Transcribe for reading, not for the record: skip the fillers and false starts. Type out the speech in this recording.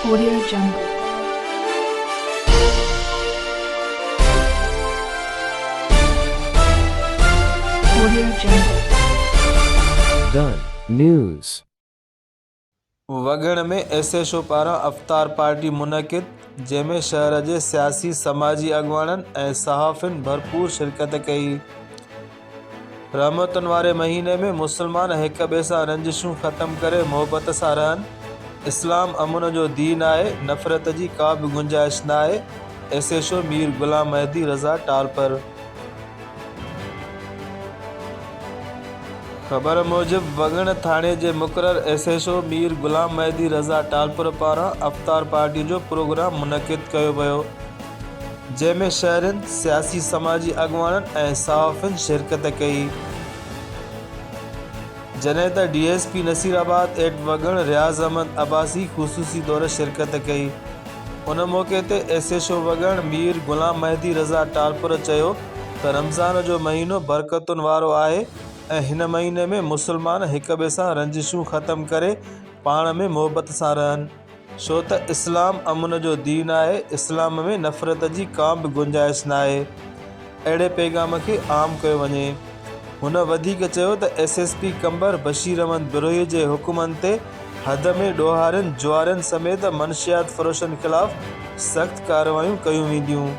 Audio Jungle. Audio Jungle. The News. Waghan ۾ S H O پاران افطار party منعقد، جنهن ۾ شهر جي سياسي سماجي اڳواڻن ۽ صحافين ڀرپور شرڪت ڪئي. رحمتن واري مهيني ۾ مسلمان هڪ ٻئي سان رنجشون ختم ڪري محبت سان رهن، اسلام امن جو دين آهي، نفرت جي ڪا به گنجائش ناهي، S H O Mir Ghulam Mehdi Raza Talpur. خبر موجب وڳڻ ٿاڻي جي مقرر S H O Mir Ghulam Mehdi Raza Talpur پاران افطار پارٽي جو پروگرام منعقد ڪيو ويو. جنهن ۾ شهرين، سياسي سماجي اڳواڻن ۽ صحافين شرڪت ڪئي. جڏهن ته D S P Nasirabad at Waggan Riaz Ahmed Abbasi خصوصي طور شرڪت ڪئي. ان موقعي تي S H O Waggan Mir Ghulam Mehdi Raza Talpur چيو ته رمضان جو مهينو برڪتن وارو آهي ۽ هن مهيني ۾ مسلمان هڪٻئي سان رنجشون ختم ڪري پاڻ ۾ محبت سان رهن. ڇو ته اسلام امن جو دين آهي، اسلام ۾ نفرت جي ڪا به گنجائش ناهي، اهڙي پيغام کي عام ڪيو وڃي. هن وڌيڪ چيو ته S S P Qambar Bashir Ahmed Brohi جي حڪمن تي حد ۾ ڏوهارين، جوارين سميت منشيات فروشن خلاف سخت ڪارروايون ڪيون وينديون.